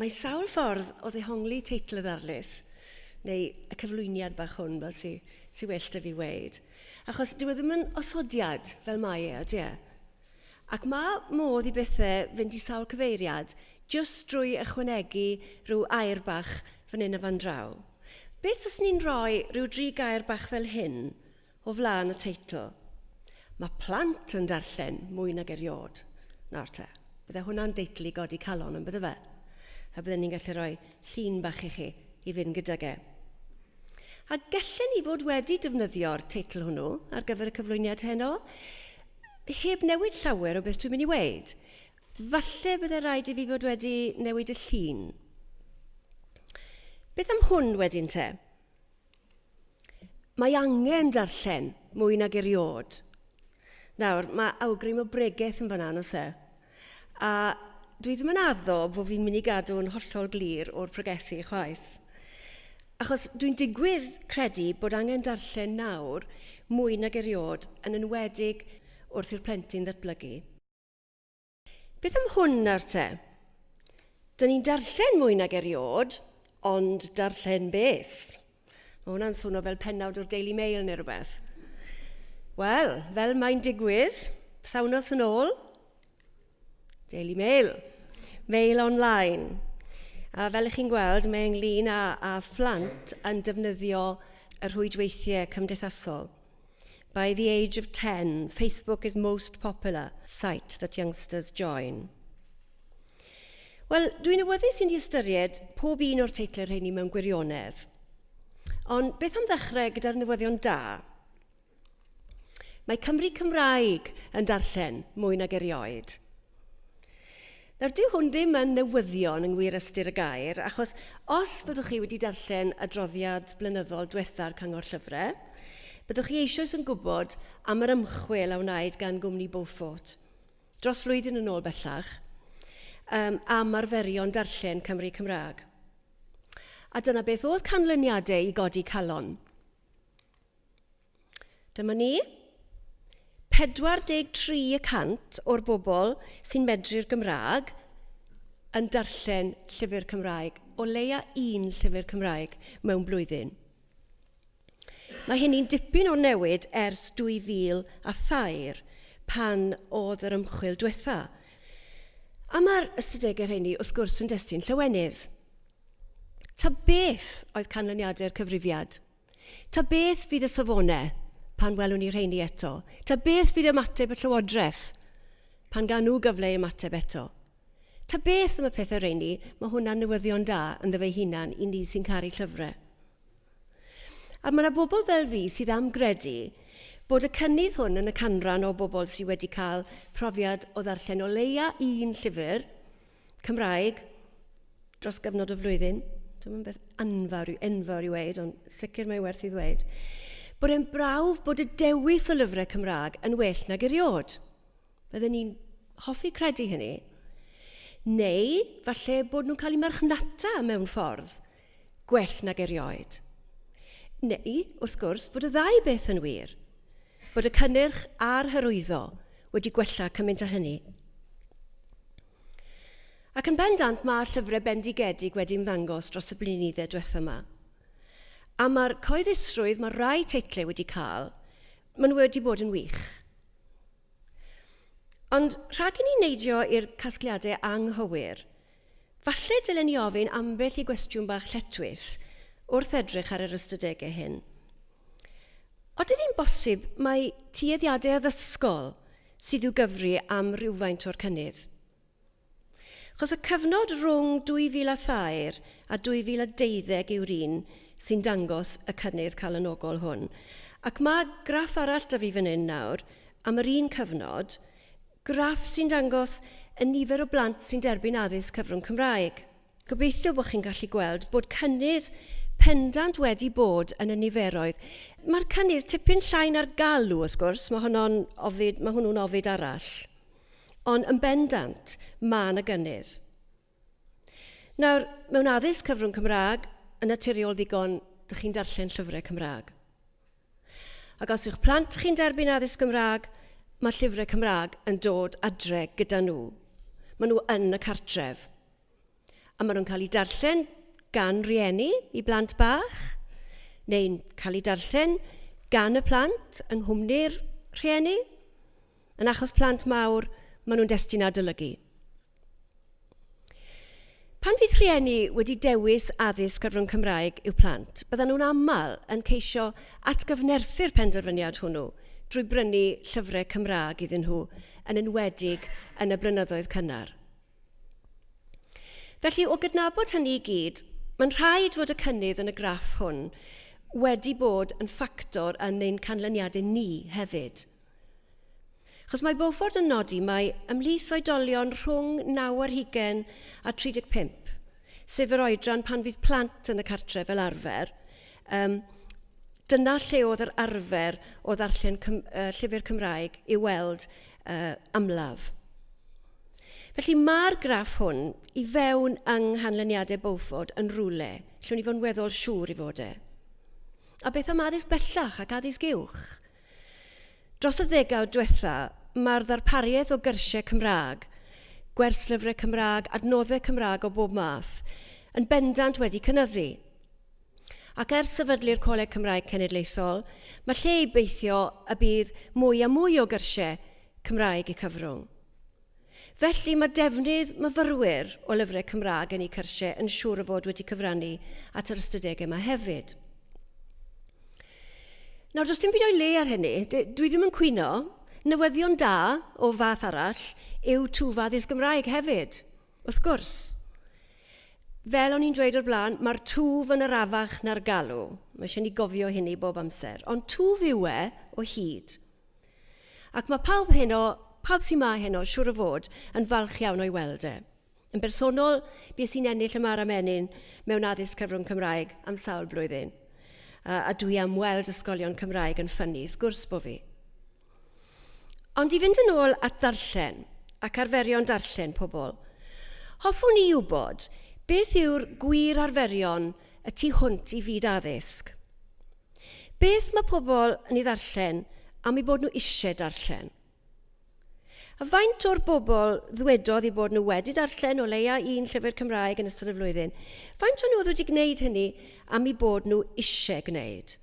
Mae sawl ffordd o ddehongli teitl y ddarlith, neu y cyflwyniad bach hwn fel sy, sy well 'da fi weud. Achos dyw e ddim yn osodiad fel mae e, ydy e? Ac mae modd i bethau fynd i sawl cyfeiriad jyst drwy ychwanegu rhyw air bach fan hyn a fan draw. Beth os ni'n rhoi rhyw dri gair bach fel hyn o flaen y teitl? Mae plant yn darllen mwy nag eriod. Nawr te, bydde hwnna'n deitl i godi calon, yn bydde fe? A bydden ni'n gallu rhoi llun bach i chi i fynd gydag e. A gallen ni fod wedi defnyddio'r teitl hwnnw ar gyfer y cyflwyniad heno, heb newid llawer o beth dwi'n mynd i weud. Falle bydde rhaid i fi fod wedi newid y llun. Beth am hwn wedyn te? Mae angen darllen mwy nag eriod. Nawr, mae awgrym o bregeth yn fan'na, nos e? A dwi ddim yn addo bod fi'n mynd i gadw yn hollol glir o'r pregethu chwaith. Achos dwi'n digwydd credu bod angen darllen nawr mwy nag eriod, yn enwedig wrth i'r plentyn ddatblygu. Beth am hwn nawr te? Dyn ni'n darllen mwy nag eriod, ond darllen beth? Mae hwnna'n swnio fel pennawd o'r Daily Mail neu rhywbeth. Wel, fel mae'n digwydd, pythawnos yn ôl, Daily Mail, Mail Online. A fel ych chi'n gweld, mae ynglyn â, â phlant yn defnyddio y rhwydweithiau cymdeithasol. By the age of 10, Facebook is most popular site that youngsters join. Wel, dwi'n awyddus i ni ystyried pob un o'r teitlau rheini mewn gwirionedd. Ond beth am ddechrau gyda'r newyddion da? Mae Cymru Cymraeg yn darllen mwy nag erioed. Nawr, dyw hwn ddim yn newyddion yng ngwir ystyr y gair, achos os byddwch chi wedi darllen adroddiad blynyddol diwetha'r Cyngor Llyfrau, byddwch chi eisoes yn gwybod am yr ymchwil a wnaed gan gwmni Beaufort dros flwyddyn yn ôl bellach, um, am arferion darllen Cymru Cymraeg. A dyna beth oedd canlyniadau i godi calon. Dyma ni. 43 y cant o'r bobl sy'n medru'r Gymraeg yn darllen llyfr Cymraeg, o leia un llyfr Cymraeg mewn blwyddyn. Mae hynny'n dipyn o newid ers 2003, pan oedd yr ymchwil diwetha. A mae'r ystadegau rheini wrth gwrs yn destun llawenydd. Ta beth oedd canlyniadau'r cyfrifiad? Ta beth fydd y safonau pan welwn ni rheini eto? Ta beth fydd ymateb y Llywodraeth pan gawn nhw gyfle i ymateb eto? Ta beth am y pethau rheini, mae hwnna'n newyddion da ynddo fe hunan i ni sy'n caru llyfrau. A mae yna bobl fel fi sydd am gredu bod y cynnydd hwn yn y canran o bobl sydd wedi cael profiad o ddarllen o leia un llyfr Cymraeg dros gyfnod o flwyddyn, dwi'n beth anfawr, enfawr i weud, ond sicr mae werth i ddweud, bod e'n brawf bod y dewis o lyfrau Cymraeg yn well nag eriod. Bydden ni'n hoffi credu hynny. Neu falle bod nhw'n cael eu marchnata mewn ffordd gwell nag erioed. Neu, wrth gwrs, bod y ddau beth yn wir. Bod y cynnyrch a'r hyrwyddo wedi gwella cymaint â hynny. Ac yn bendant mae llyfrau bendigedig wedi ymddangos dros y blynydde diwetha yma. A mae'r cyhoeddusrwydd mae rai teitlau wedi cael, maen nhw wedi bod yn wych. Ond rhag i ni neidio i'r casgliadau anghywir, falle dylen ni ofyn ambell i gwestiwn bach lletchwith wrth edrych ar yr ystadegau hyn. Odydd hi'n bosib mai tueddiadau addysgol sydd i'w gyfri am rywfaint o'r cynnydd? Achos y cyfnod rhwng 2003 a 2012 yw'r un sy'n dangos y cynnydd calonogol hwn. Ac mae graff arall 'da fi fan hyn nawr am yr un cyfnod, graff sy'n dangos y nifer o blant sy'n derbyn addysg cyfrwng Cymraeg. Gobeithio bod chi'n gallu gweld bod cynnydd pendant wedi bod yn y niferoedd. Mae'r cynnydd tipyn llai na'r galw, wrth gwrs, mae honno'n ofid, mae hwnnw'n ofid arall. Ond yn bendant, mae yna gynnydd. Nawr, mewn addysg cyfrwng Cymraeg, yn naturiol ddigon, dych chi'n darllen llyfrau Cymraeg. Ac os yw'ch plant chi'n derbyn addysg Gymraeg, mae llyfrau Cymraeg yn dod adre gyda nhw. Maen nhw yn y cartref. A maen nhw'n cael eu darllen gan rieni i blant bach, neu'n cael eu darllen gan y plant yng nghwmni'r rhieni. Yn achos plant mawr, maen nhw'n destun adolygu. Pan fydd rhieni wedi dewis addysg cyfrwng Cymraeg i'w plant, byddan nhw'n aml yn ceisio atgyfnerthu'r penderfyniad hwnnw drwy brynu llyfrau Cymraeg iddyn nhw, yn enwedig yn y blynyddoedd cynnar. Felly, o gydnabod hynny i gyd, mae'n rhaid fod y cynnydd yn y graff hwn wedi bod yn ffactor yn ein canlyniadau ni hefyd. Achos mae Beaufort yn nodi mai ymhlith oedolion rhwng 9 ar hugain a 35, sef yr oedran pan fydd plant yn y cartref fel arfer, um, dyna lle oedd yr arfer o ddarllen cym, llyfr Cymraeg i'w weld amlaf. Felly mae'r graff hwn i fewn yng nghanlyniadau Beaufort yn rhywle, lle ni fod yn weddol siŵr i fod e. A beth am addysg bellach ac addysg uwch? Dros y ddegawd diwetha, mae'r ddarpariaeth o gyrsiau Cymraeg, gwerslyfrau Cymraeg, adnoddau Cymraeg o bob math, yn bendant wedi cynyddu. Ac ers sefydlu'r Coleg Cymraeg Cenedlaethol, mae lle i beithio y bydd mwy a mwy o gyrsiau Cymraeg eu cyfrwng. Felly, mae defnydd myfyrwyr o lyfrau Cymraeg yn eu cyrsiau yn siŵr o fod wedi cyfrannu at yr ystadegau yma hefyd. Nawr, does dim byd o'i le ar hynny. Dwi ddim yn cwyno. Newyddion da o fath arall yw twf addysg Gymraeg hefyd, wrth gwrs. Fel o'n i'n dweud o'r blaen, mae'r twf yn arafach na'r galw. Mae eisiau ni gofio hynny bob amser. Ond twf yw e o hyd. Ac mae pawb heno, pawb sy'n ma heno, siŵr o fod, yn falch iawn o'i weld e. Yn bersonol, bues i'n ennill y Mara Menyn mewn addysg cyfrwng Cymraeg am sawl blwyddyn. A dwi am weld ysgolion Cymraeg yn ffynnu, wrth gwrs bo fi. Ond i fynd yn ôl at ddarllen ac arferion darllen pobl, hoffwn i wybod beth yw'r gwir arferion y tu hwnt i fyd addysg. Beth mae pobl yn ei ddarllen am eu bod nhw eisiau darllen? A faint o'r bobl ddwedodd eu bod nhw wedi darllen o leia un llyfr Cymraeg yn ystod y flwyddyn, faint o'n nhw oedd wedi gwneud hynny am eu bod nhw eisiau gwneud?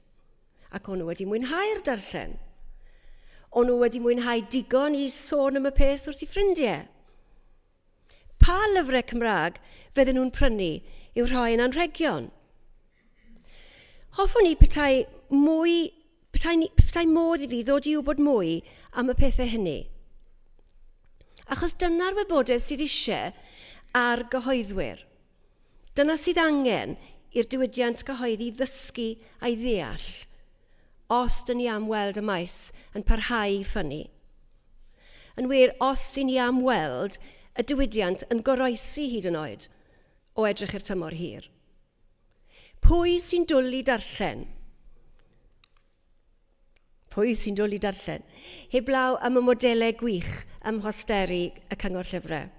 Ac o'n nhw wedi mwynhau'r darllen? O'n nhw wedi mwynhau digon i sôn am y peth wrth i ffrindiau? Pa lyfrau Cymraeg fydden nhw'n prynu i'w rhoi yn anrhegion? Hoffwn i petai mwy, petai, petai modd i fi ddod i wybod mwy am y pethau hynny. Achos dyna'r wybodaeth sydd eisiau ar gyhoeddwyr. Dyna sydd angen i'r diwydiant cyhoeddi ddysgu a'i ddeall, os dyn ni am weld y maes yn parhau i ffynnu. Yn wir, os i ni am weld y diwydiant yn goroesi hyd yn oed, o edrych i'r tymor hir. Pwy sy'n dwlu darllen? Pwy sy'n dwlu darllen? Heblaw am y modelau gwych ym mhosteri y Cyngor Llyfrau.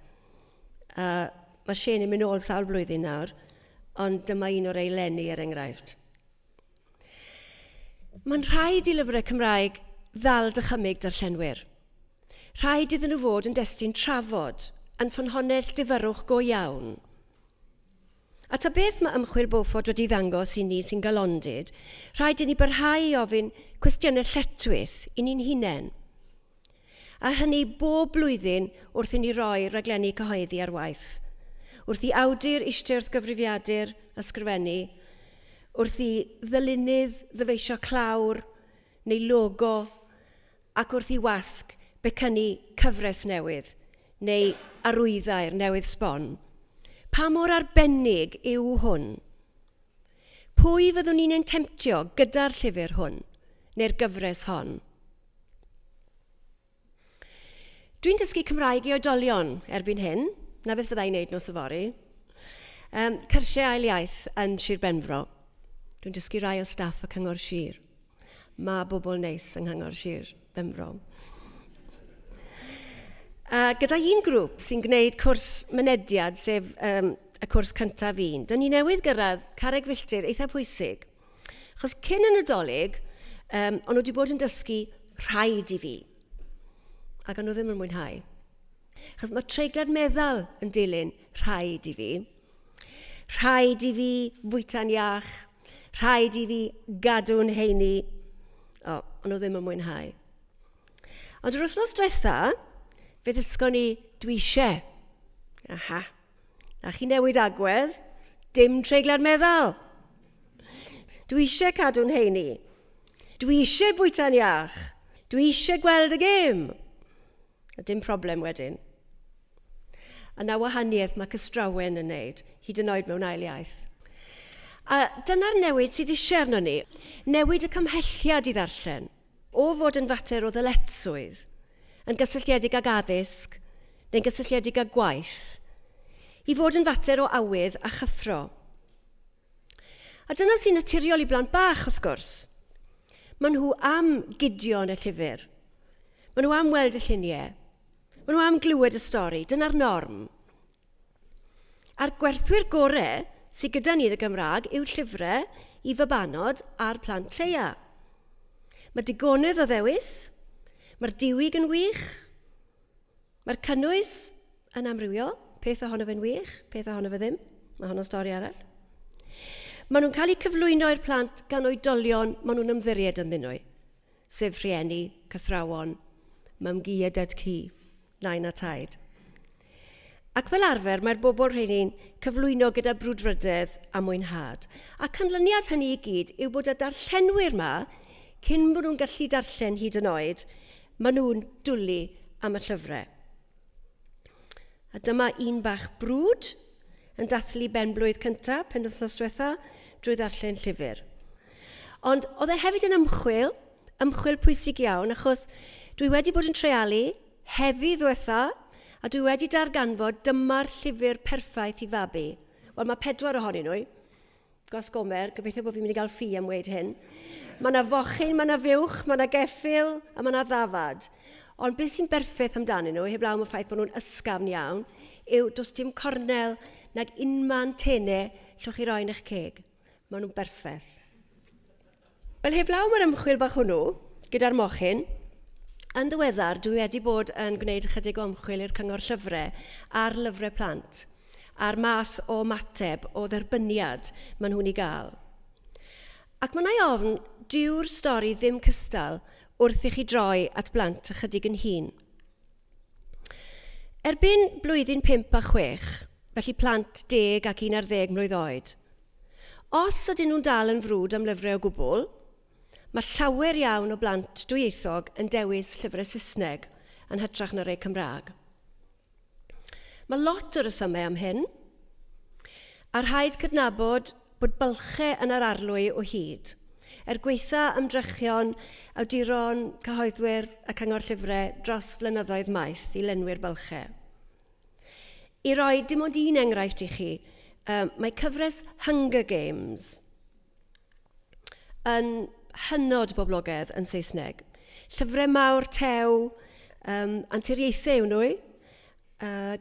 Mae Shane yn mynd ôl sawl blwyddyn nawr, ond dyma un o'r eilenni er enghraifft. Mae'n rhaid i lyfrau Cymraeg ddal dychymyg darllenwyr. Rhaid iddyn nhw fod yn destun trafod, yn ffynhonnell difyrrwch go iawn. A ta beth mae ymchwil Beaufort wedi ddangos i ni sy'n galondid, rhaid i ni barhau i ofyn cwestiynau lletchwith i ni'n hunain. A hynny bob blwyddyn wrth i ni roi rhaglenni cyhoeddi ar waith. Wrth i awdur eistedd wrth gyfrifiadur ysgrifennu, wrth i ddylunydd ddyfeisio clawr neu logo, ac wrth i wasg becynnu cyfres newydd neu arwyddair newydd sbon. Pa mor arbennig yw hwn? Pwy fyddwn ni'n ein temtio gyda'r llyfr hwn neu'r gyfres hon? Dwi'n dysgu Cymraeg i oedolion erbyn hyn, na beth fydda i'n neud nos yfory. Um, cyrsiau ail iaith yn Sir Benfro. Dwi'n dysgu rai o staff y Cyngor Sir. Mae bobl neis yng Nghyngor Sir Benfro. Gyda un grŵp sy'n gwneud cwrs mynediad, sef um, y cwrs cyntaf un, dyn ni newydd gyrraedd carreg filltir eitha pwysig. Achos cyn y Nadolig, um, o'n nhw wedi bod yn dysgu rhaid i fi. Ac o'n nhw ddim yn mwynhau. Achos mae treiglad meddal yn dilyn rhaid i fi. Rhaid i fi fwyta'n iach. Rhaid i fi gadw'n heini. O, ond nhw ddim yn mwynhau. Ond yr wythnos diwetha, fe ddysgon ni dwi eisiau. Aha. Na chi newid agwedd, dim treiglad meddal. Dwi eisiau cadw'n heini. Dwi eisiau bwyta'n iach. Dwi eisiau gweld y gêm. A dim problem wedyn. A na wahaniaeth mae cystrawen yn wneud, hyd yn oed mewn ail iaith. A dyna'r newid sydd eisiau arno ni. Newid y cymhelliad i ddarllen. O fod yn fater o ddyletswydd, yn gysylltiedig ag addysg neu'n gysylltiedig â gwaith, i fod yn fater o awydd a chyffro. A dyna sy'n naturiol i blant bach, wrth gwrs. Maen nhw am gydio yn y llyfr. Maen nhw am weld y lluniau. Maen nhw am glywed y stori. Dyna'r norm. A'r gwerthwyr gore sydd gyda ni yn y Gymraeg yw llyfrau i fabanod a'r plant lleia. Mae digonedd o ddewis, mae'r diwyg yn wych, mae'r cynnwys yn amrywio, peth ohono fe'n wych, peth ohono fe ddim, mae honno'n stori arall. Maen nhw'n cael eu cyflwyno i'r plant gan oedolion maen nhw'n ymddiried ynddyn nhw, sef rhieni, cythrawon, mam-gu a dad-cu. nain a taid. Ac fel arfer, mae'r bobl rheini'n cyflwyno gyda brwdfrydedd a mwynhad. A canlyniad hynny i gyd yw bod y darllenwyr 'ma, cyn bod nhw'n gallu darllen hyd yn oed, maen nhw'n dwlu am y llyfrau. A dyma un bach brwd yn dathlu ben-blwydd cyntaf penwythnos diwetha drwy ddarllen llyfr. Ond oedd e hefyd yn ymchwil, ymchwil pwysig iawn, achos dwi wedi bod yn treialu heddi ddwetha, a dwi wedi darganfod dyma'r llyfr perffaith i fabi. Wel, mae pedwar ohonyn nhw. Gos Gomer, gobeithio bod fi'n mynd i gael ffi am weud hyn. Mae yna fochyn, mae yna fuwch, mae yna geffyl, a mae yna ddafad. Ond beth sy'n berffaith amdanyn nhw, heblaw am y ffaith bod nhw'n ysgafn iawn, yw does dim cornel nag unman tene llwch chi roi yn eich ceg. Maen nhw'n berffaith. Wel, heblaw am yr ymchwil bach hwnnw, gyda'r mochyn, yn ddiweddar dwi wedi bod yn gwneud ychydig o ymchwil i'r Cyngor Llyfrau ar lyfrau plant, a'r math o ymateb, o dderbyniad maen nhw'n ei gael. Ac mae 'na ofn, dyw'r stori ddim cystal wrth i chi droi at blant ychydig yn hŷn. Erbyn blwyddyn 5 a 6, felly plant 10 ac 11 mlwydd oed, os ydyn nhw'n dal yn frwd am lyfrau o gwbl, mae llawer iawn o blant dwyieithog yn dewis llyfrau Saesneg yn hytrach na rhai Cymraeg. Mae lot o resymau am hyn, a rhaid cydnabod bod bylchau yn yr arlwy o hyd. Er gwaetha ymdrechion awduron, cyhoeddwyr a Cyngor Llyfrau dros flynyddoedd maith i lenwi'r bylchau. I roi dim ond un enghraifft i chi, um, mae cyfres Hunger Games yn hynod boblogaidd yn Saesneg. Llyfrau mawr tew, um, anturiaethau yw nhw,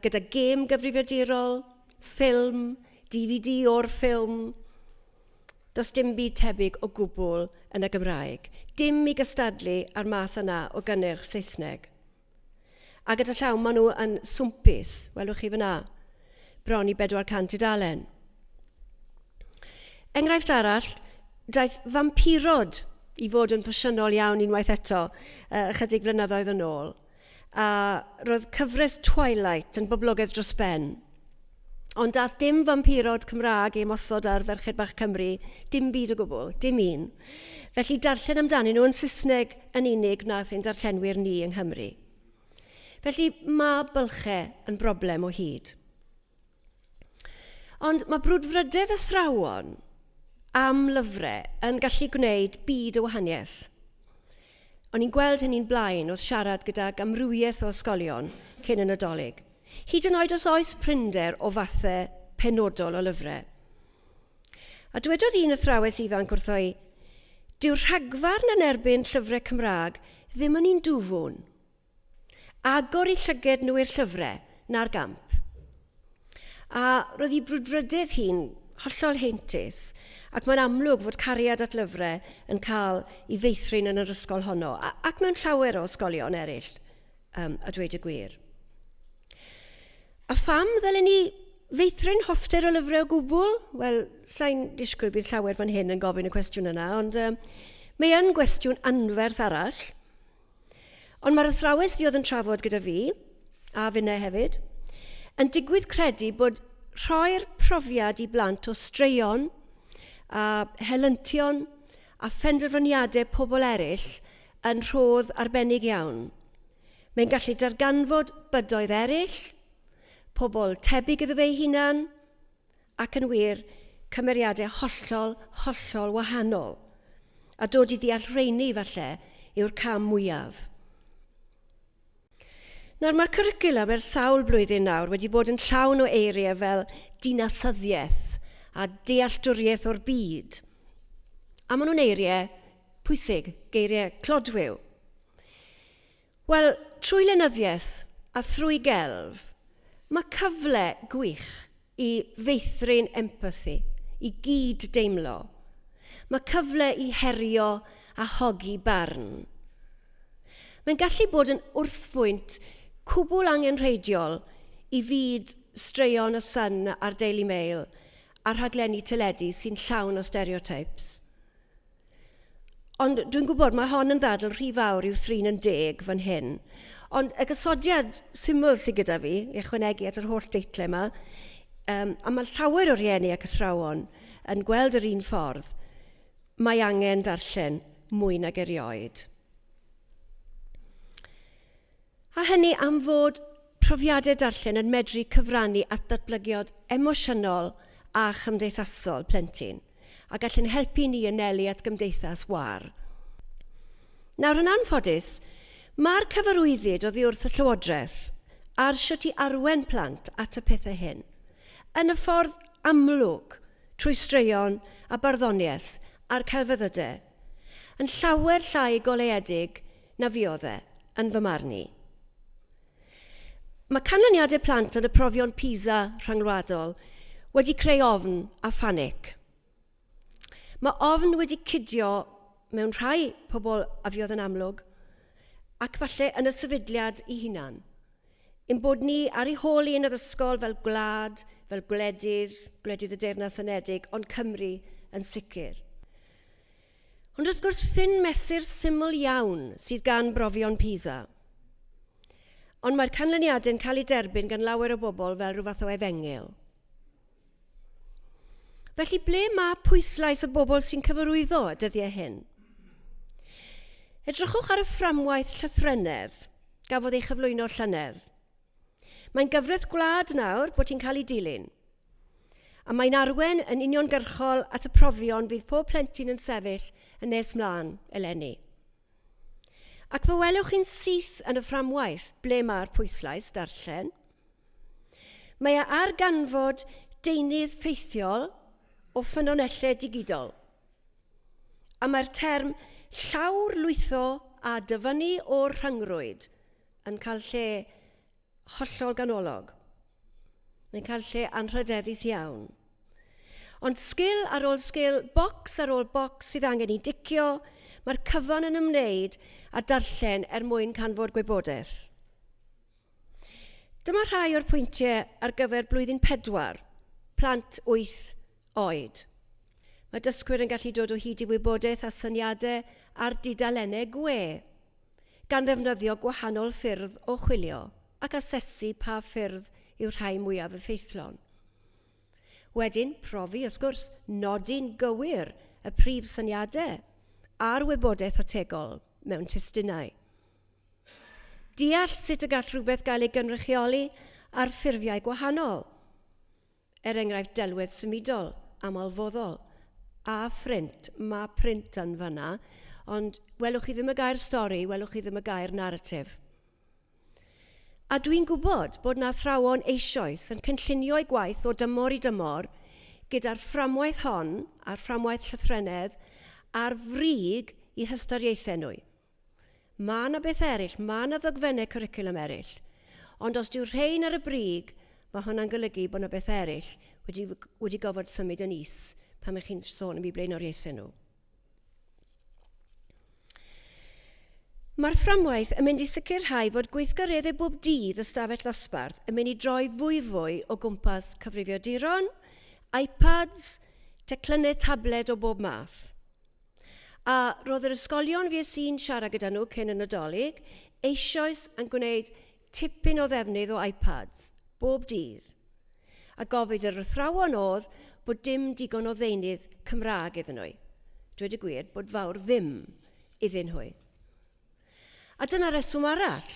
gyda gêm gyfrifiadurol, ffilm, DVD o'r ffilm. Does dim byd tebyg o gwbl yn y Gymraeg. Dim i gystadlu â'r math yna o gynnyrch Saesneg. A gyda llaw, maen nhw yn swmpus, welwch chi fyna, bron i 400 tudalen. Enghraifft arall, daeth fampirod i fod yn ffasiynol iawn unwaith eto, ychydig flynyddoedd yn ôl. A roedd cyfres Twilight yn boblogaidd dros ben. Ond dath dim fampirod Cymraeg i ymosod ar ferched bach Cymru, dim byd o gwbl, dim un. Felly darllen amdanyn nhw yn Saesneg yn unig wnaeth ein darllenwyr ni yng Nghymru. Felly mae bylchau yn broblem o hyd. Ond mae brwdfrydedd athrawon am lyfrau yn gallu gwneud byd o wahaniaeth. O'n i'n gweld hynny'n blaen wrth siarad gydag amrywiaeth o ysgolion cyn y Nadolig. Hyd yn oed os oes prinder o fathau penodol o lyfrau. A dywedodd un athrawes ifanc wrtho i, Dyw'r rhagfarn yn erbyn llyfrau Cymraeg ddim yn un dwfwn. Agor eu llyged nhw i'r llyfrau, na'r gamp. A roedd ei brwdfrydedd hi'n hollol heintus, ac mae'n amlwg fod cariad at lyfrau yn cael ei feithrin yn yr ysgol honno, ac mewn llawer o ysgolion eraill, um, a dweud y gwir. A pham ddylen ni feithrin hoffter o lyfrau o gwbl? Wel, sa'n disgwyl bydd llawer fan hyn yn gofyn y cwestiwn yna, ond um, mae yn gwestiwn anferth arall. Ond mae'r athrawes fi oedd yn trafod gyda fi, a finne hefyd, yn digwydd credu bod rhoi'r profiad i blant o straeon a helyntion a phenderfyniadau pobl eraill yn rhodd arbennig iawn. Mae'n gallu darganfod bydoedd eraill, pobl tebyg iddo fe ei hunan, ac yn wir, cymeriadau hollol, hollol wahanol. A dod i ddeall rheini, falle, yw'r cam mwyaf. Nawr, mae'r cwricwlwm ers sawl blwyddyn nawr wedi bod yn llawn o eiriau fel dinasyddiaeth a dealltwriaeth o'r byd. A maen nhw'n eiriau pwysig, geiriau clodwiw. Wel, trwy lenyddiaeth a thrwy gelf, mae cyfle gwych i feithrin empathi, i gyd-deimlo. Mae cyfle i herio a hogi barn. Mae'n gallu bod yn wrthbwynt cwbl angenrheidiol i fyd straeon y Sun a'r Daily Mail a rhaglenni teledu sy'n llawn o stereotypes. Ond dwi'n gwybod, mae hon yn ddadl rhy fawr i'w thrin yn deg fan hyn. Ond y gosodiad syml sydd gyda fi, i ychwanegu at yr holl deitlau yma, um, a mae llawer o rieni ac athrawon yn gweld yr un ffordd, mae angen darllen mwy nag erioed. A hynny am fod profiadau darllen yn medru cyfrannu at ddatblygiad emosiynol a chymdeithasol plentyn, a gall ein helpu ni anelu at gymdeithas wâr. Nawr, yn anffodus, mae'r cyfarwyddyd oddi wrth y Llywodraeth ar shwt i arwain plant at y pethau hyn, yn y ffordd amlwg trwy straeon a barddoniaeth a'r celfyddydau, yn llawer llai goleuedig na fuodd e, yn fy marn i. Mae canlyniadau plant yn y profion PISA rhyngwladol wedi creu ofn a phanic. Mae ofn wedi cydio mewn rhai pobl a fuodd yn amlwg, ac falle yn y sefydliad ei hunan. Ein bod ni ar ei hôl i yn yr ysgol fel gwlad, fel gwledydd, gwledydd y Deyrnas Unedig, ond Cymru yn sicr. Ond wrth gwrs, ffin mesur syml iawn sydd gan brofion PISA. Ond mae'r canlyniadau'n cael eu derbyn gan lawer o bobl fel rhyw fath o efengyl. Felly ble mae pwyslais y bobl sy'n cyfarwyddo y dyddiau hyn? Edrychwch ar y fframwaith llythrennedd gafodd ei chyflwyno llynedd. Mae'n gyfraith gwlad nawr bod hi'n cael ei dilyn. A mae'n arwen yn uniongyrchol at y profion fydd pob plentyn yn sefyll yn nes mlaen eleni. Ac fe welwch chi'n syth yn y fframwaith ble mae'r pwyslais darllen. Mae e ar ganfod deunydd ffeithiol o ffynonellau digidol. A mae'r term llawr lwytho a dyfynnu o'r rhyngrwyd yn cael lle hollol ganolog. Mae'n cael lle anrhydeddus iawn. Ond sgil ar ôl sgil, bocs ar ôl bocs sydd angen i dicio, mae'r cyfan yn ymwneud â darllen er mwyn canfod gwybodaeth. Dyma rhai o'r pwyntiau ar gyfer blwyddyn 4, plant 8 oed. Mae dysgwyr yn gallu dod o hyd i wybodaeth a syniadau ar dudalennau gwe, gan ddefnyddio gwahanol ffyrdd o chwilio ac asesu pa ffyrdd yw'r rhai mwyaf effeithlon. Wedyn, profi, wrth gwrs, nodi'n gywir y prif syniadau a'r wybodaeth ategol mewn testunau. Deall sut y gall rhywbeth gael ei gynrychioli ar ffurfiau gwahanol, er enghraifft delwedd symudol, amlfoddol, a phrint. Mae print yn fanna, ond welwch chi ddim y gair stori, welwch chi ddim y gair narratif. A dwi'n gwybod bod 'na athrawon eisoes yn cynllunio'u gwaith o dymor i dymor gyda'r fframwaith hon a'r fframwaith llythrennedd ar frig eu hystyriaethau nhw. Mae 'na bethau eraill, mae 'na ddogfennau cwricwlwm eraill, ond os dyw rhein ar y brig, mae hwnna'n golygu bod 'na bethau eraill wedi, wedi gofod symud yn is pan ych chi'n sôn am eu blaenoriaethau nhw. Mae'r fframwaith yn mynd i sicrhau fod gweithgareddau bob dydd y stafell ddosbarth yn mynd i droi fwyfwy o gwmpas cyfrifiaduron, iPads, teclynnau tabled o bob math. A roedd yr ysgolion fues i'n siarad gyda nhw cyn y Nadolig eisoes yn gwneud tipyn o ddefnydd o iPads, bob dydd. A gofid yr athrawon oedd bod dim digon o ddeunydd Cymraeg iddyn nhw. Dweud y gwir, bod fawr ddim iddyn nhw. A dyna reswm arall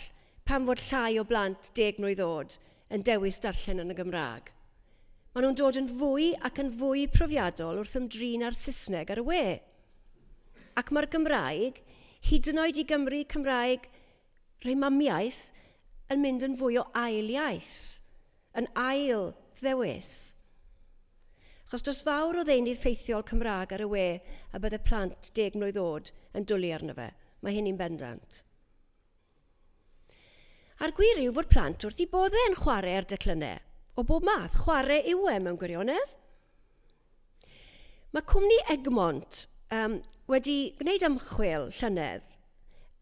pam fod llai o blant deg mlwydd oed yn dewis darllen yn y Gymraeg. Maen nhw'n dod yn fwy ac yn fwy profiadol wrth ymdrin â'r Saesneg ar y we. Ac mae'r Gymraeg, hyd yn oed i Gymry Cymraeg rhai mamiaith, yn mynd yn fwy o ail iaith. yn ail ddewis. Achos does fawr o ddeunydd ffeithiol Cymraeg ar y we a bydde plant deg mlwydd oed yn dwlu arno fe. Mae hynny'n bendant. A'r gwir yw fod plant wrth i bodde yn chwarae ar declynnau. O bob math, chwarae yw e mewn gwirionedd. Mae cwmni Egmont um, wedi gwneud ymchwil llynedd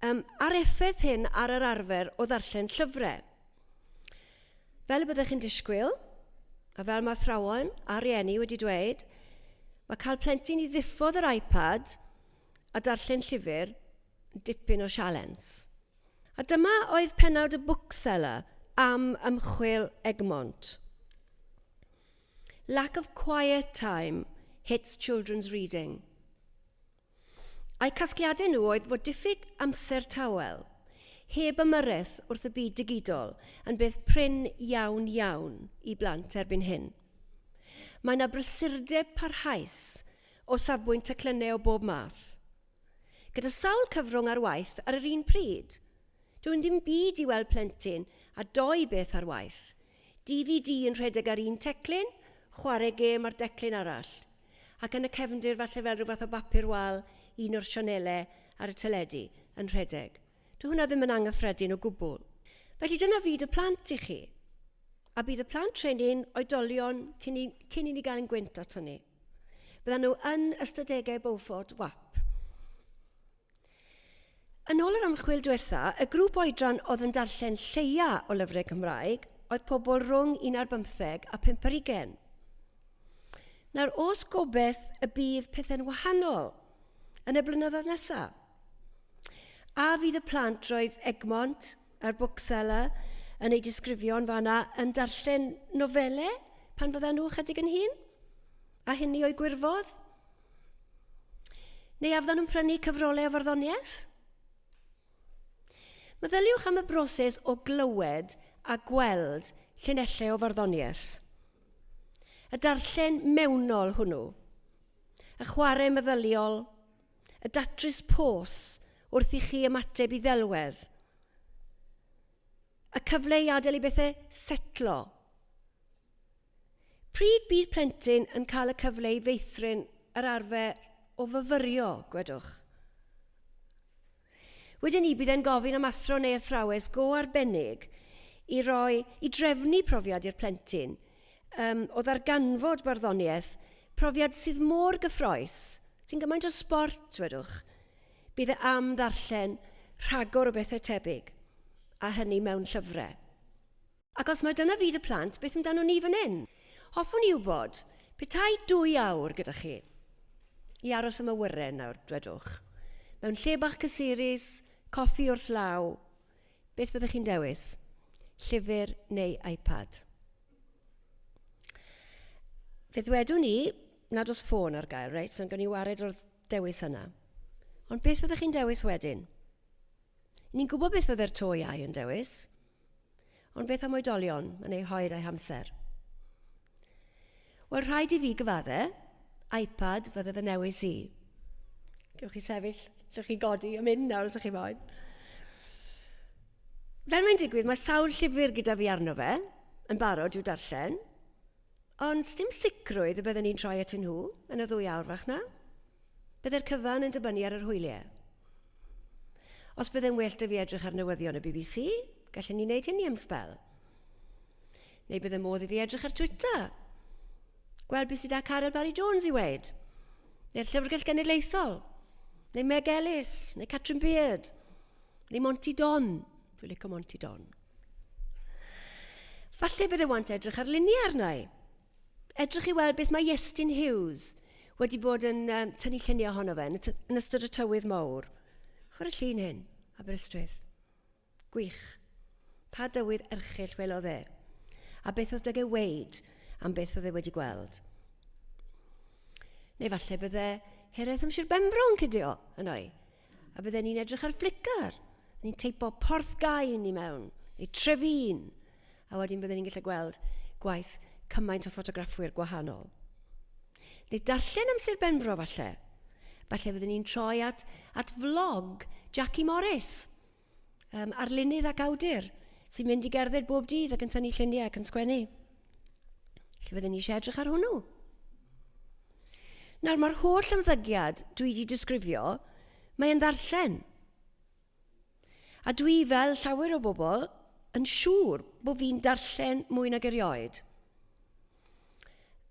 um, ar effaith hyn ar yr arfer o ddarllen llyfrau. Fel y byddech chi'n disgwyl, a fel mae athrawon a rhieni wedi dweud, mae cael plentyn i ddiffodd yr iPad a darllen llyfr yn dipyn o sialens. A dyma oedd pennawd y bookseller am ymchwil Egmont. Lack of quiet time hits children's reading. A'u casgliadau nhw oedd fod diffyg amser tawel, heb ymyrraeth wrth y byd digidol, yn beth prin iawn iawn i blant erbyn hyn. Mae yna brysurdeb parhaus o safbwynt teclynnau o bob math. Gyda sawl cyfrwng ar waith ar yr un pryd. Dyw'n ddim byd i weld plentyn a doi beth ar waith. DVD yn rhedeg ar un teclyn, chwarae gêm ar declyn arall. Ac yn y cefndir falle fel rhyw fath o bapur wal un o'r sianelau ar y teledu yn rhedeg. Dyw hwnna ddim yn anghyffredin o gwbl. Felly dyna fyd y plant i chi. A bydd y plant rheini'n oedolion cyn i, cyn i ni gael ein gwynt ato ni. Byddan nhw yn ystadegau Beaufort WAP. Yn ôl yr ymchwil diwetha, y grŵp oedran oedd yn darllen lleia o lyfrau Cymraeg oedd pobl rhwng un ar bymtheg a phump ar ugain. Nawr, oes gobeith y bydd pethau'n wahanol yn y blynyddoedd nesaf? A fydd y plant roedd Egmont a'r bookseller yn eu disgrifio'n fanna yn darllen nofelau pan fyddan nhw ychydig yn hŷn? A hynny o'u gwirfodd? Neu a fyddan nhw'n prynu cyfrolau o farddoniaeth? Meddyliwch am y broses o glywed a gweld llinellau o farddoniaeth. Y darllen mewnol hwnnw, y chwarae meddyliol, y datrys pos wrth i chi ymateb i ddelwedd, y cyfle i adael i bethau setlo. Pryd bydd plentyn yn cael y cyfle i feithrin yr arfer o fyfyrio, gwedwch? Wedyn ni, bydd e'n gofyn am athro neu athrawes go arbennig i roi, i drefnu profiad i'r plentyn um, o ddarganfod barddoniaeth, profiad sydd mor gyffroes, sy'n gymaint o sbort, wedwch. Bydd e am ddarllen rhagor o bethau tebyg, a hynny mewn llyfrau. Ac os mai dyna fyd y plant, beth amdano ni fan hyn? Hoffwn i wybod, petai dwy awr gyda chi i aros am awyren nawr, dwedwch, mewn lle bach cysurus, coffi wrth law, beth fyddech chi'n dewis? Llyfr neu iPad? Fe ddwedwn i nad oes ffôn ar gael, reit, so gawn ni wared o'r dewis yna. Ond beth fyddech chi'n dewis wedyn? Ni'n gwybod beth fydde'r to iau yn dewis. Ond beth am oedolion yn eu hoed a'u hamser? Wel, rhaid i fi gyfadde, iPad fydde fy newis i. Gewch chi sefyll, llwch chi godi a mynd nawr os ydych chi moyn. Fel mae'n digwydd, mae sawl llyfr gyda fi arno fe, yn barod i'w darllen, ond sdim sicrwydd y bydden ni'n troi atyn nhw yn y ddwy awr fach na. Bydde'r cyfan yn dibynnu ar yr hwyliau. Os bydde'n well 'da fi edrych ar newyddion y BBC, gallen ni wneud hynny am sbel. Neu bydde modd i fi edrych ar Twitter. Gweld beth sydd â Caryl Barry Jones i weud. Neu'r Llyfrgell Genedlaethol. Neu Meg Ellis. Neu Catrin Beard. Neu Monty Don. Dwi'n licio Monty Don. Falle bydde want edrych ar luniau arna i. Edrych i weld beth mae Iestyn Hughes wedi bod yn um, tynnu lluniau ohono fe yn, yn ystod y tywydd mawr. Chwarae llun hyn, Aberystwyth. Gwych. Pa dywydd erchyll welodd e? A beth oedd dyg e weid am beth oedd e wedi gweld? Neu falle bydde Hiraeth am Sir Benfro yn cydio yno i. A bydden ni'n edrych ar Flickr. Ni'n teipo Porth Gain i mewn, neu Trefin. A wedyn bydden ni'n gallu gweld gwaith cymaint o ffotograffwyr gwahanol. Neu darllen am Sir Benfro falle. Falle fydden ni'n troi at, at vlog Jackie Morris, um, arlunydd ac awdur, sy'n mynd i gerdded bob dydd ac yn tynnu lluniau ac yn sgwennu. Lle fydden ni eisiau edrych ar hwnnw? Nawr, mae'r holl ymddygiad dwi wedi disgrifio, mae'n ddarllen. A dwi, fel llawer o bobl, yn siŵr bod fi'n darllen mwy nag erioed.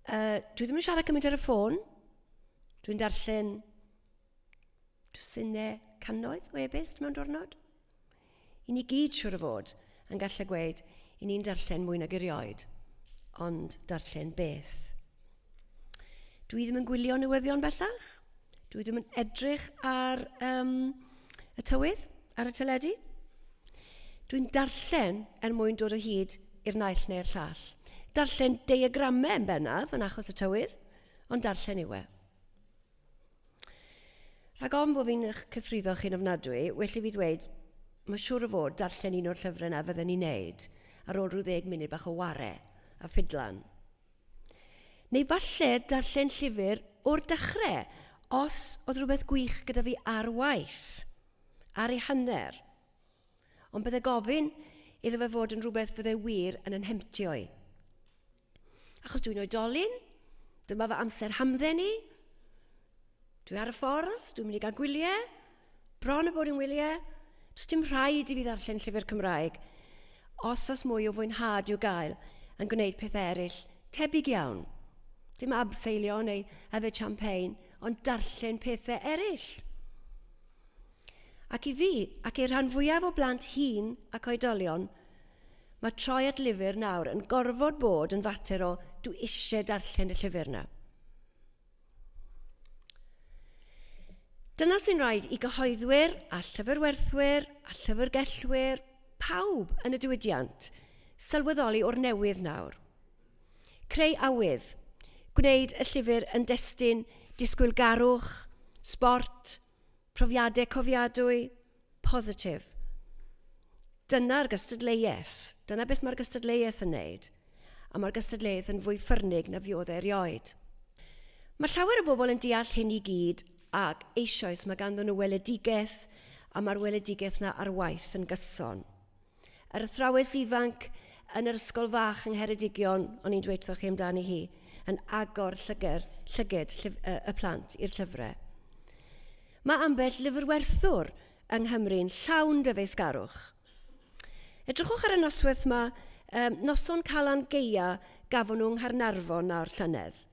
Uh, dwi ddim yn siarad cymaint ar y ffôn. Dwi'n darllen dwsinau cannoedd o e-byst mewn diwrnod. I ni gyd siwr o fod yn gallu gweud i ni'n darllen mwy nag erioed, ond darllen beth? Dwi ddim yn gwylio newyddion bellach. Dwi ddim yn edrych ar um, y tywydd, ar y teledu. Dwi'n darllen er mwyn dod o hyd i'r naill neu'r llall. Darllen diagramau yn bennaf yn achos y tywydd, ond darllen yw e. Rhag ofn bod fi'n eich cythruddo chi'n ofnadwy, well i fi ddweud, mae siŵr o fod darllen un o'r llyfrau yna fydden ni'n neud ar ôl rhyw ddeg munud bach o ware a ffidlan. Neu falle darllen llyfr o'r dechrau, os oedd rhywbeth gwych gyda fi ar waith, ar ei hanner. Ond bydde gofyn iddo fe fod yn rhywbeth fydde wir yn yn hemtio i. Achos dwi'n oedolyn, dyma fy amser hamdden i. Dwi ar y ffordd, dwi'n mynd i gael gwyliau, bron y bod yn wyliau. Does dim rhaid i fi ddarllen llyfr Cymraeg os oes mwy o fwynhad i'w gael yn gwneud pethau eraill tebyg iawn. Dim abseilio neu yfed champagne, ond darllen pethau eraill. Ac i fi, ac i'r rhan fwyaf o blant hŷn ac oedolion, mae troi at lyfr nawr yn gorfod bod yn fater o dwi eisiau darllen y llyfr yna. Dyna sy'n rhaid i gyhoeddwyr a llyfrwerthwyr a llyfrgellwyr, pawb yn y diwydiant, sylweddoli o'r newydd nawr. Creu awydd, gwneud y llyfr yn destun disgwylgarwch, sbort, Profiadau cofiadwy, positif. Dyna'r gystadleuaeth. Dyna beth mae'r gystadleuaeth yn wneud. A mae'r gystadleuaeth yn fwy ffyrnig na fuodd e erioed. Mae llawer o bobl yn deall hyn i gyd ac eisoes mae ganddyn nhw weledigaeth a mae'r weledigaeth 'na ar waith yn gyson. Yr athrawes ifanc yn yr ysgol fach yng Ngheredigion, o'n i'n dweud wrthoch chi amdani hi, yn agor llyger, llyged llyf, y, y plant i'r llyfrau. Mae ambell lyfrwerthwr yng Nghymru'n llawn dyfeisgarwch. Edrychwch ar y noswaith yma, um, noson Calan Gaea gafon nhw yng Nghaernarfon nawr llynedd.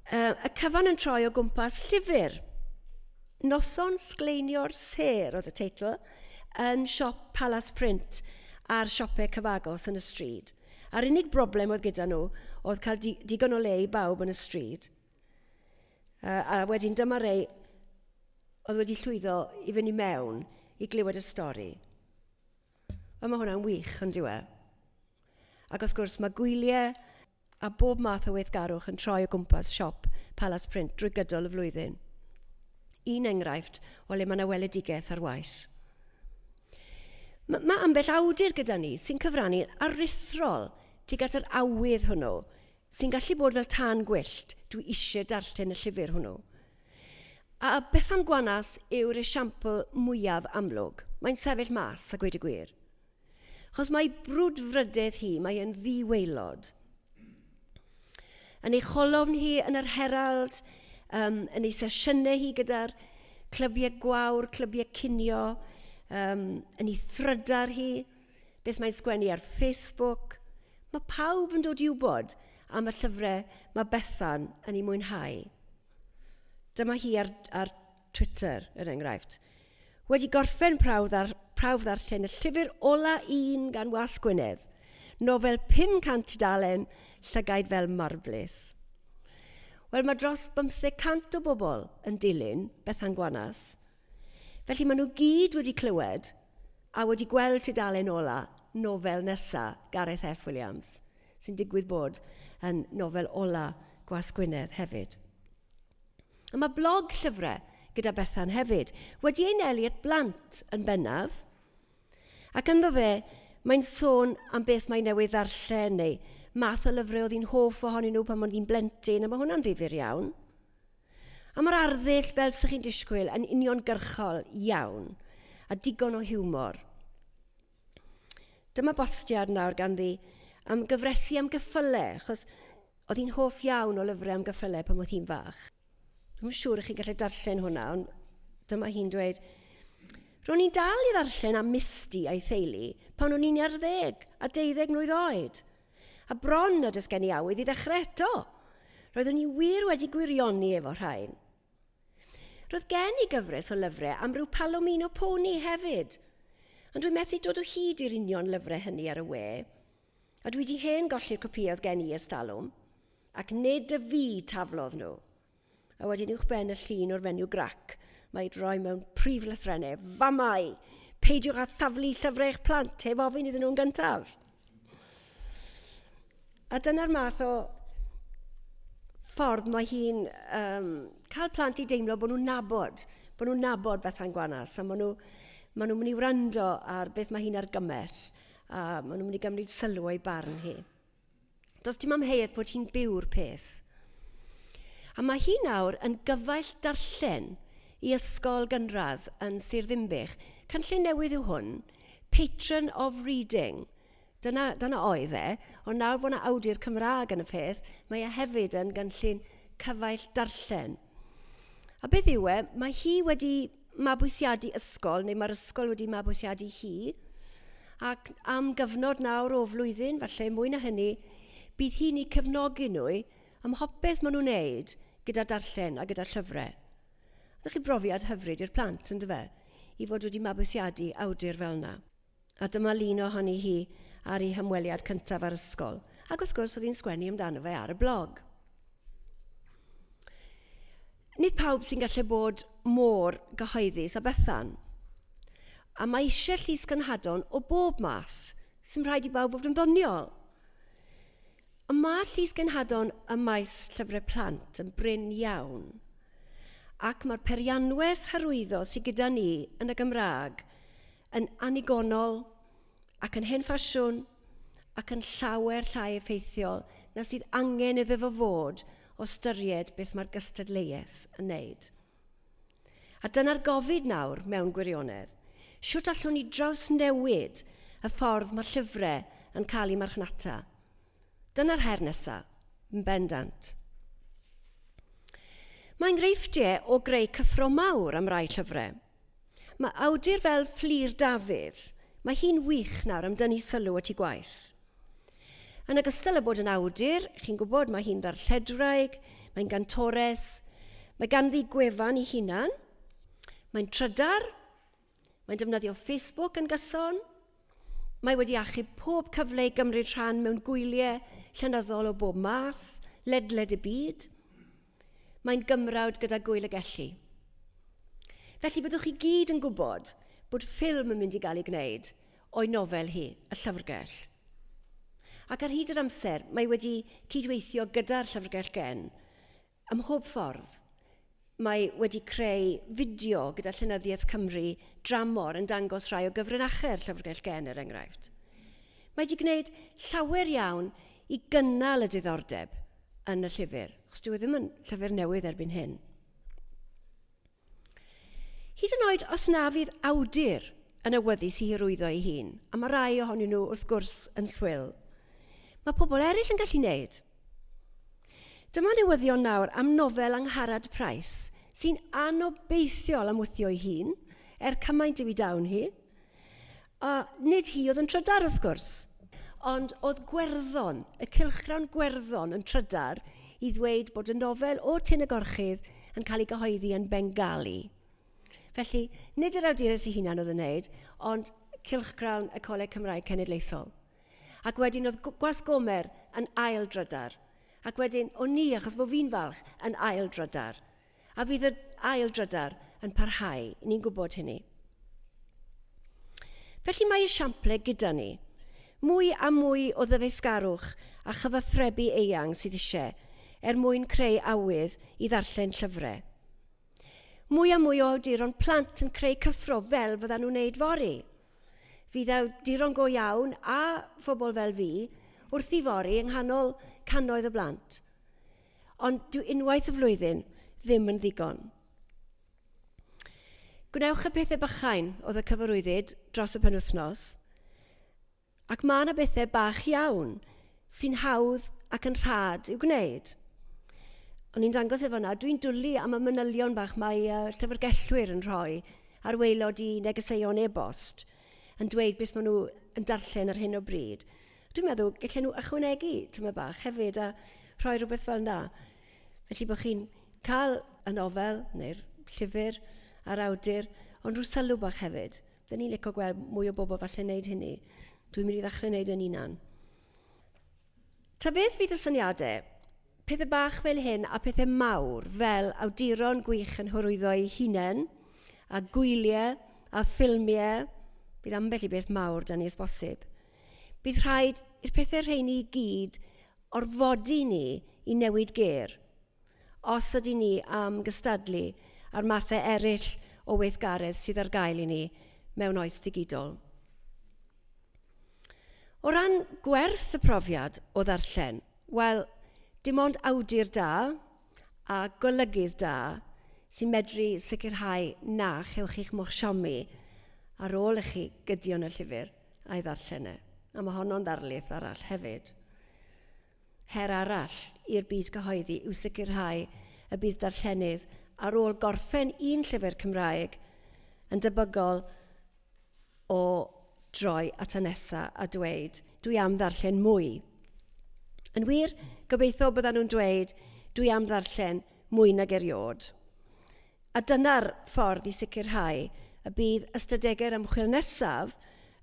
Y cyfan yn troi o gwmpas llyfr. Noson Sgleinio'r Sêr oedd y teitl, yn siop Palace Print a'r siopau cyfagos yn y stryd. A'r unig broblem oedd gyda nhw oedd cael di digon o le i bawb yn y stryd. Uh, a wedyn dyma rei oedd wedi llwyddo i fynd i mewn i glywed y stori. Wel, mae hwnna'n wych, ond dyw e? Ac wrth gwrs, mae gwyliau a bob math o weithgarwch yn troi o gwmpas siop Palace Print drwy gydol y flwyddyn. Un enghraifft o le mae yna weledigaeth ar waith. Mae, mae ambell awdur gyda ni sy'n cyfrannu aruthrol tuag at yr awydd hwnnw, sy'n gallu bod fel tân gwyllt, dwi eisiau darllen y llyfr hwnnw. A Bethan Gwanas yw'r esiampl mwyaf amlwg. Mae'n sefyll mas, a gweud y gwir. Achos mae brwdfrydedd hi, mae e'n ddi-waelod. Yn ei cholofn hi yn yr Herald, um, yn ei sesiynau hi gyda'r clybiau gwawr, clybiau cinio, um, yn ei thrydar hi, beth mae'n sgwennu ar Facebook. Mae pawb yn dod i wybod am y llyfrau mae Bethan yn ei mwynhau. Dyma hi ar, ar Twitter, er enghraifft. Wedi gorffen prawf, ddar, prawf ddarllen y llyfr ola un gan Was Gwynedd, nofel 500 tudalen, llygaid fel marblis. Wel, mae dros 1,500 o bobl yn dilyn Bethan Gwanas. Felly maen nhw gyd wedi clywed a wedi gweld tudalen ola nofel nesa Gareth F Williams, sy'n digwydd bod yn nofel ola Gwas Gwynedd hefyd. A mae blog llyfrau gyda Bethan hefyd, wedi ei nelu at blant yn bennaf, ac ynddo fe mae'n sôn am beth mae newydd ddarllen neu math o lyfrau oedd hi'n hoff ohonyn nhw pan oedd hi'n blentyn, a mae hwnna'n ddifyr iawn. A mae'r arddull, fel sy'ch chi'n disgwyl, yn uniongyrchol iawn, a digon o hiwmor. Dyma bostiad nawr ganddi am gyfresi am gyffyle, achos Oedd hi'n hoff iawn o lyfrau am gyffylau pan oedd hi'n fach. Dwi'm yn siŵr i chi'n gallu darllen hwnna, ond dyma hi'n dweud, Ro'n i'n dal i ddarllen am Misty a'i theulu pan o'n i'n 11 a 12 mlwydd oed, a bron nad oes gen i awydd i ddechrau eto. Roeddwn i wir wedi gwirioni efo rhain. Roedd gen i gyfres o lyfrau am ryw Palomino Pony hefyd, ond dwi'n methu dod o hyd i'r union lyfrau hynny ar y we. A dwi 'di hen golli'r copïau oedd gen i ers talwm, ac nid y fi taflodd nhw. A wedyn uwchben y llun o'r fenyw grac, mae roi mewn prif lythrennau, famau, peidiwch â thaflu llyfrau eich plant heb ofyn iddyn nhw'n gyntaf. A dyna'r math o ffordd mae hi'n um, cael plant i deimlo bod nhw'n nabod, bod nhw'n nabod Bethan Gwanas, a maen nhw, maen nhw'n mynd i wrando ar beth mae hi'n argymell a maen nhw'n mynd i gymryd sylw o'i barn hi. Does dim amheuaeth bod hi'n byw'r peth. A mae hi nawr yn gyfaill darllen i ysgol gynradd yn Sir Ddinbych. Cynllun newydd yw hwn, Patron of Reading. Dyna, dyna oedd e, ond nawr bod yna awdur Cymraeg yn y peth, mae e hefyd yn gynllun cyfaill darllen. A beth yw e? Mae hi wedi mabwysiadu ysgol, neu mae'r ysgol wedi mabwysiadu hi, ac am gyfnod nawr o flwyddyn, falle mwy na hynny, bydd hi'n eu cefnogi nhw ym mhopeth maen nhw'n wneud gyda darllen a gyda llyfrau. Ydych chi brofiad hyfryd i'r plant, ynddo fe, i fod wedi mabwysiadu awdur fel yna. A dyma lun ohoni hi ar ei hymweliad cyntaf â'r ysgol. Ac wrth gwrs, oedd hi'n sgwennu amdano fe ar y blog. Nid pawb sy'n gallu bod mor gyhoeddus â Bethan. A mae eisiau llys gynhadon o bob math, sy'n rhaid i bawb fod yn ddoniol. Ond mae llys genhadon ym maes llyfrau plant yn brin iawn, ac mae'r perianwaith hyrwyddo sydd gyda ni yn y Gymraeg yn annigonol ac yn hen ffasiwn ac yn llawer llai effeithiol na sydd angen iddo fo fod o ystyried beth mae'r gystadleuaeth yn wneud. A dyna'r gofid nawr mewn gwirionedd. Shwt allwn ni drawsnewid y ffordd mae llyfrau yn cael eu marchnata? Dyna'r her nesaf, yn bendant. Mae enghreifftiau o greu cyffro mawr am rai llyfrau. Mae awdur fel Fflur Dafydd, mae hi'n wych nawr am dynnu sylw at ei gwaith. Yn ogystal â bod yn awdur, chi'n gwybod, mae hi'n ddarlledwraig, mae'n gantores, mae ganddi gwefan ei hunan, mae'n trydar, mae'n defnyddio Facebook yn gyson, mae wedi achub pob cyfle i gymryd rhan mewn gwyliau llenyddol o bob math, ledled y byd. Mae'n gymrawd gyda Gŵyl y Gelli. Felly byddwch chi gyd yn gwybod bod ffilm yn mynd i gael ei gwneud o'i nofel hi, Y Llyfrgell. Ac ar hyd yr amser, mae wedi cydweithio gyda'r Llyfrgell Gen ym mhob ffordd. Mae wedi creu fideo gyda Llenyddiaeth Cymru dramor yn dangos rhai o gyfrinachau'r Llyfrgell Gen, er enghraifft. Mae wedi gwneud llawer iawn i gynnal y diddordeb yn y llyfr, achos dyw e ddim yn llyfr newydd erbyn hyn. Hyd yn oed os na fydd awdur yn awyddus i hyrwyddo ei hun, a mae rai ohonyn nhw wrth gwrs yn swil, mae pobl eraill yn gallu wneud. Dyma newyddion nawr am nofel Angharad Price, sy'n anobeithiol am wthio ei hun, er cymaint yw ei dawn hi. A nid hi oedd yn trydar, wrth gwrs, ond oedd Gwerddon, y cylchgrawn Gwerddon yn trydar i ddweud bod y nofel o Tyn y Gorchudd yn cael ei gyhoeddi yn Bengali. Felly, nid yr awdures ei hunan oedd yn wneud, ond cylchgrawn y Coleg Cymraeg Cenedlaethol. Ac wedyn oedd Gwasg Gomer yn ail drydar. Ac wedyn, o'n ni, achos bod fi'n falch, yn ail drydar. A fydd y ail drydar yn parhau, ni'n gwybod hynny. Felly mae esiample gyda ni. Mwy a mwy o ddyfeisgarwch a chyfathrebu eang sydd eisiau er mwyn creu awydd i ddarllen llyfrau. Mwy a mwy o awduron plant yn creu cyffro fel fyddan nhw'n wneud fory. Fydd awduron go iawn a phobl fel fi wrthi fory yng nghanol cannoedd o blant. Ond dyw unwaith y flwyddyn ddim yn ddigon. Gwnewch y pethau bychain oedd y cyfarwyddyd dros y penwythnos, ac mae yna bethau bach iawn sy'n hawdd ac yn rhad i'w gwneud. O'n i'n dangos efo yna, dwi'n dwlu am y manylion bach mae llyfrgellwyr yn rhoi ar waelod i negeseuon e-bost yn dweud beth maen nhw yn darllen ar hyn o bryd. Dwi'n meddwl gallen nhw ychwanegu tyma bach hefyd a rhoi rhywbeth fel yna. Felly bod chi'n cael y nofel neu'r llyfr a'r awdur, ond rhyw sylw bach hefyd. Fydden ni'n licio gweld mwy o bobl falle'n neud hynny. Dwi'n mynd i ddechrau neud yn unan. Ta beth fydd y syniadau? Pethau bach fel hyn a pethau mawr fel awduron gwych yn hyrwyddo eu hunain, a gwyliau a ffilmiau, bydd ambell i beth mawr da ni os bosib. Bydd rhaid i'r pethau rheini i gyd orfodi ni i newid gêr, os ydy ni am gystadlu â'r mathau eraill o weithgaredd sydd ar gael i ni mewn oes digidol. O ran gwerth y profiad o ddarllen, wel, dim ond awdur da a golygydd da sy'n medru sicrhau na chewch chi'ch moch siomi ar ôl i chi gydio yn y llyfr a'i ddarllen e. A mae honno'n ddarlith arall hefyd. Her arall i'r byd cyhoeddi yw sicrhau y bydd darllenydd ar ôl gorffen un llyfr Cymraeg yn debygol o droi at y nesa a dweud, dwi am ddarllen mwy. Yn wir, gobeithio byddan nhw'n dweud, dwi am ddarllen mwy nag eriod. A dyna'r ffordd i sicrhau y bydd ystadegau'r ymchwil nesaf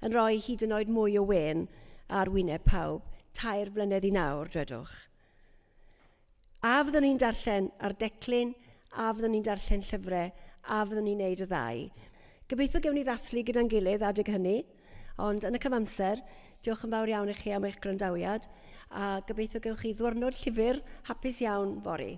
yn rhoi hyd yn oed mwy o wên ar wyneb pawb, 3 blynedd i nawr, dwedwch. A fyddwn ni'n darllen ar declyn, a fyddwn ni'n darllen llyfrau, a fyddwn ni'n neud y ddau. Gobeithio gewn ni ddathlu gyda'n gilydd adeg hynny, ond yn y cyfamser, diolch yn fawr iawn i chi am eich gwrandawiad, a gobeithio gewch chi ddwrnod llyfr hapus iawn fory.